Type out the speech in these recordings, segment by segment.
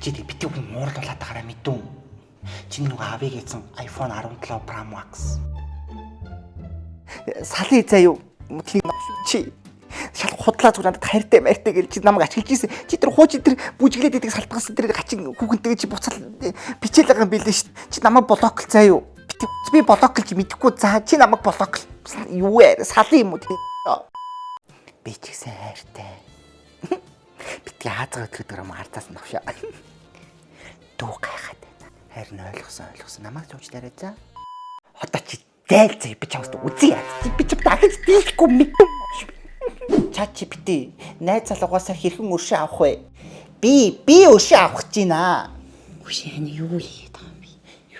Чи тэг бити хүн уурлуулаад байгаараа мэдүүн. Чиний нөгөө авъя гэсэн iPhone 17 Pro Max. Салын заа юу? Тийм чи шал худлаа зүгээр надад хайртай майртай гэж чи намайг ашиглаж ийсэн. Чи тэр хууч тэр бүжиглээд идэг салтгасан тэр хачин хүүхэнтэйгээ чи буцаал бичээл байгаа юм билээ шүү. Чи намайг блокл заа юу? Би би блоклж мэдэхгүй заа чи намайг блокл. Юу вэ? Салын юм уу тийм. Би ч гэсэн хайртай. Битгий хаазгаа өдрөдөр юм хартаас навшаа. Дүү гайхаад байна. Харин ойлгосон ойлгосон. Намайг зуучлаарай за. Одоо чи зээл зэ би чамд үзье. Би чам дахиж дийлэхгүй мэдэн. Ча чи бити найз залуугаасаа хэрхэн өршөө авах вэ? Би өршөө авах гэж байна. Үгүй ань юу хийгээд байгаа юм бэ?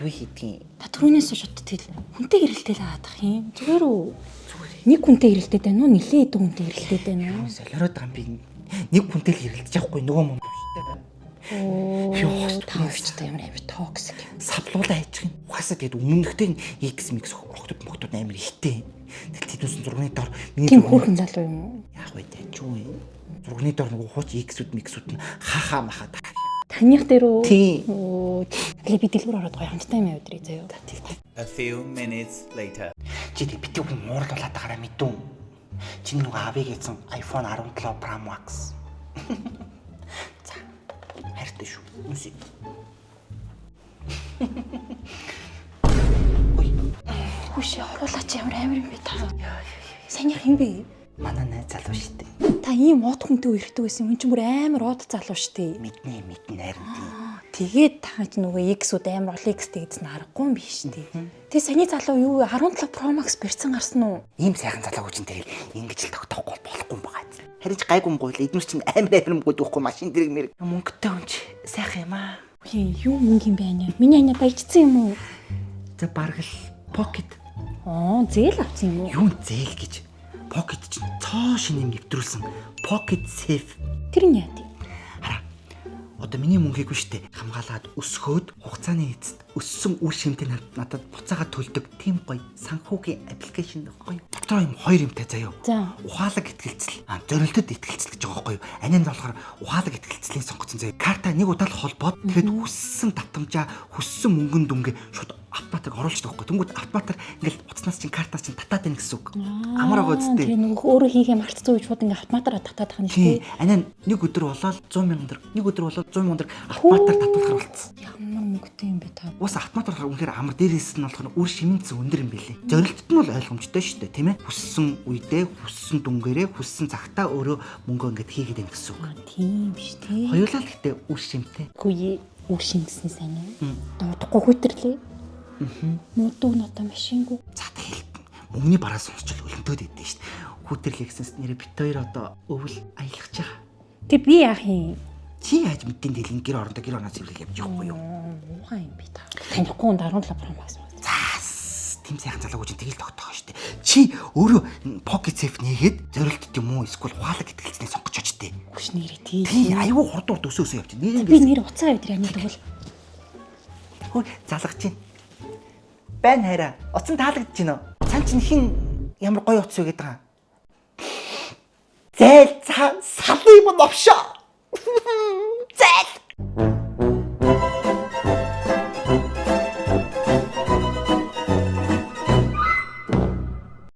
Юу хийдгийг? Та түрүүнээс хойш одоо тэл хүнтэй гэрэлтэй л хаадах юм. Зүгээр үү? Зүгээр. Нэг хүнтэй гэрэлтэй байна уу? Нилээ хэдэн хүнтэй гэрэлтэй байна уу? Солиороод байгаа юм би. Нэг хүнтэй л хэрэлдэж явахгүй нөгөө мөн шүү дээ. Оо. Йоо, Та хоёрчтой ямар амар токсик юм. Савлуулаа хайчих юм. Угаасаа тэгээд өмнөхтэй X mix охтод мохтод амар ихтэй. Тэгэл тэднүүсэн зурганы дор миний Тийм хөөрхөн залуу юм уу? Яах вэ тэ чүү юм. Зурганы дор нөгөө хууч X-үүд mix-үүд нь ха ха маха. Таних дээр үү? Тийм. Оо. Тэгээ би дэлгүүр ороод гоё хамттай юм авдрий заяа. A few minutes later. Чи тэг бити хүн уурлуулаад байгаараа мэдүүн. Чиний нөгөө авъя гэсэн iPhone 17 Pro Max. За. Хайртай шүү. Нүсэ. Ой, Хүүшээ оруулаа чи ямар амар юм бэ та. Санийх юм бэ? манай найз залуу шүү дээ. Та ийм од хүнтэй үерхдэг байсан юм чинь бүр амар од залуу штэ. Мэднэ мэднэ харин тийм. Тэгээд та ч нөгөө X-үүд амар олон X-тэй гэсэн аргагүй юм биш штэ. Тэгээ саний залуу юу вэ? 17 Pro Max барьсан гарсан уу? Ийм сайхан залуу чинь тэгэл ингэж л тогтоохгүй болохгүй юм байгаа. Харин ч гайгүй юм гуйл эднүр чинь амар амар юм гуйд байхгүй машин дэрэг мэрэг. Мөнгөтэй хүн чи сайхан юм аа. Үгүй юу мөнгө юм бэ аня? Миний аня баяжсан юм уу? За бараг л pocket Аа, зээл авсан юм уу? юун зээл гэж. Pocket чинь цоо шинэ юм нэвтрүүлсэн. Pocket safe. Тэр нь яа тий? Хараа. Одоо миний мөнгийг биш үү хамгаалаад өсгөөд хугацааны эцэст өссөн үр шимтэй надад буцаагаад төлдөг тийм гоё санхүүгийн аппликейшн байхгүй юу? Дотроо юм хоёр юмтай заяа. За. Ухаалаг итгэлцэл, зорилтод итгэлцэл гэж байгаа байхгүй юу? Анин болохоор ухаалаг итгэлцлийг сонгоцсон заяа. Карта нэг удаа л холбоод тэгэхэд хүссэн татамжаа, хүссэн мөнгөн дүнгээ шууд автоматик оруулчихдаг байхгүй юу? Тэнгүүд автоматар ингээл утаснаас чинь картаас чинь татаад байна гэсэн үг. Амар байгаа үсттэй. Тэр нөгөө өөрөө хийхээ мартцсан үед шууд ингээ автоматараа татаад тахна Тийм. шүү дээ. Анаа нэг өдөр болоод 100 мянган төгрөг, нэг өдөр болоод 100 мянган төгрөг автоматар татуулахар болцсон. Ямар мөнгөтэй юм бэ та? Уус автоматар болохоор үнэхээр амар дээрээс нь болохоор үр шимэнц өндөр юм билээ. Зорилтт нь бол ойлгомжтой шүү дээ, тийм ээ? Хүссэн үедээ, хүссэн дүнгээрээ, хүссэн цагтаа өөрөө мөнгөө ингээд хийгээд байна гэсэн үг. Аа, тийм биш тий. Хоёулаа л гэхдээ үр шимтэй. Үгүй үр шимгэсний сайн юм. Дуудахгүй хүтрлээ. Аа. Муудуу нь одоо машингүй. За тэгэл мөнгөний бараа сонсчол өлөнтөөд идэв шүү дээ. Хүүтэрлээ гэсэнс нэрэ бит хоёр одоо өвөл аялах гэж байгаа. Тэг би яах юм? Чи яаж мэдэн тэгэл энэ гэр орондоо гэр орноо цэвэрлэл явж явахгүй юу? Муухай юм би та. Танихгүй хүн 17 Pro Max маа. Заас тийм сайхан залуу чинь тэгэл тогтоох шүү дээ. Чи өөрөө pocket safe нээгээд зорилтт юм уу эсвэл ухаалаг итгэлцнийг сонгож очтой. Хүш нэрээ тий. Тий аюу хурд хурд өсөө өсөө явчих. Нэр Би ингээд нэр уцаа авдрий аны тэгвэл хөө залгаж чинь. Байна хайраа. Утсан таалагдж байна уу? Цан чинь хин ямар гоё утас вэ гэдэг байгаа. Зээл цаа салын юм новшоо. Зээл.